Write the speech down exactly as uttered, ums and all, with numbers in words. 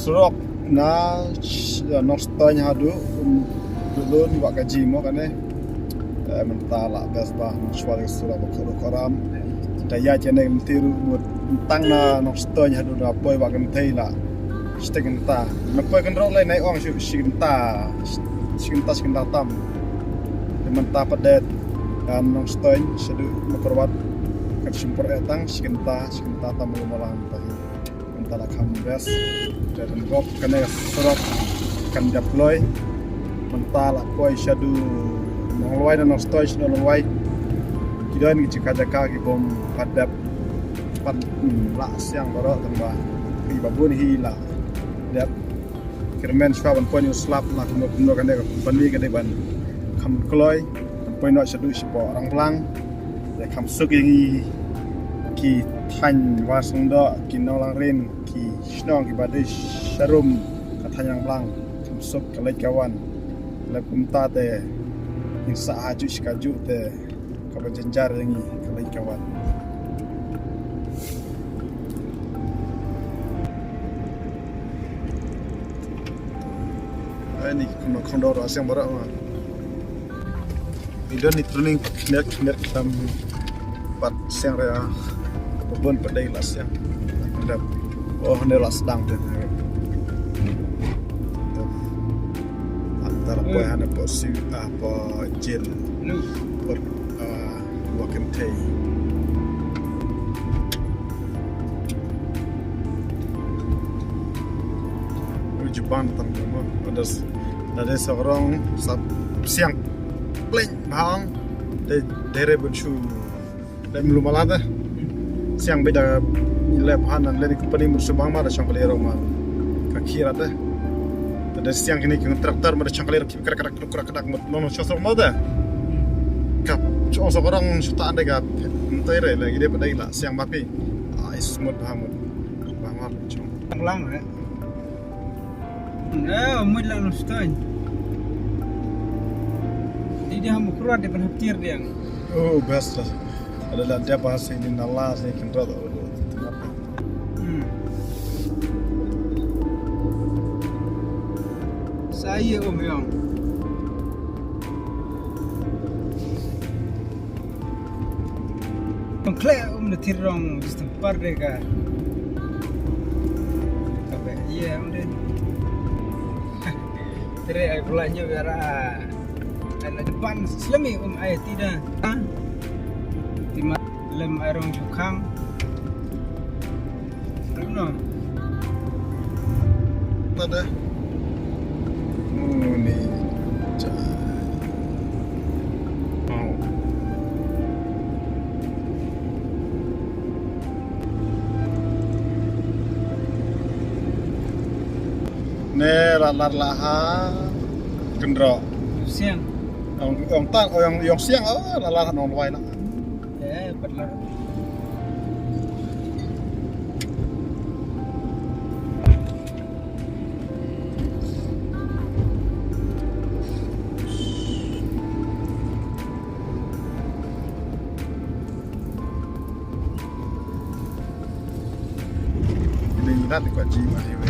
Surok na sh-, Nongstoiñ haduh, um, Dulun, Wahkaji mo kane. Eh, mynta la best ba, shuwa ka surok ba khuru koram. Da ïa kane mynta ruh mut tang na Nongstoiñ haduh da poi Wahkynthei la. Shiteng kynta. Na poi kynroh lai nai ong shu shi kynta. Shi kynta, shi kynta tam. Mynta pat dei, ah, Nongstoiñ shaduh Mawkyrwat. Kan shim por eh tang shi kynta, shi kynta tam lu malang. Mynta la kham best. Te ryngkop kane ka surok kan dep kloi. Mynta la poi shaduh Nonglwai na Nongstoiñ shaduh Nonglwai. Ki don ki jaka jaka ki bym pat dep. Pat, hmm, la siang baroh tang ba. Ki ba bun hi la dep. Kyrmen shuwa ban poi u slap la kumno kumno kane ka company ka dei ban kham kloi. Ban poi noh shaduh shapoh Rangblang. Te kham suk ïa ngi ki thaiñ Warsngewdoh, ki Nonglangrin, ki shnong kiba dei sharum ka thaiñ Rangblang. Kham suk ka leit ka wan. Lep kumta te ngin sah ha juh shi kajuh te kaba jynjar ïa ngi ka leit ka wan. Ai ni kumno khondor asiang baroh ma. Ni don ni training khyndiat khyndiat tam pat siang re, ah. Bun pat dei la siang. Dap. Oh, ne la sdang te. Dap. Antara poi hana po si, ah, po jin. Pot, ah, Wahkynthei. Japan tam mo. Ada s-, ada sorong sap siang. Pleng bang. De, dere bun shu. Lem lu mala te. Siang bida lep han nan leni company mur subang ma da shong kali rong ma. Ka khira te. Te da siang kini ki tractor ma da shong kali rong ki krak krak krak krak mut non shong song ma te. Kap shong song rong shu ta ande ka. Ntai re le gide pada ila siang ma pi. Ai smooth ha mut. Bang ma shong. Lang eh. Eh, mut la Nongstoiñ. Di dia Mawkyrwat di ban haptir dia. Oh, best lah. Ada lah dia bahasa ini nala saya kenal. Hmm. Saya Om Yong. Tong khleh um da thir rong jistem par de ka. Ka be ye um de. Tre ai pula nyu biara. Ai la depan slemi um ai ti da. Ha? Ti ma lem ai rong jukhang. Ano? Tada. Oh, ni. Wow. Ne, la, la, la, ha. Kendro. Siang. Ong, ong tan, ong, ong siang, oh, la, la, Nonglwai la. Eh, pat la. Ini ingat ko ji mah iwe.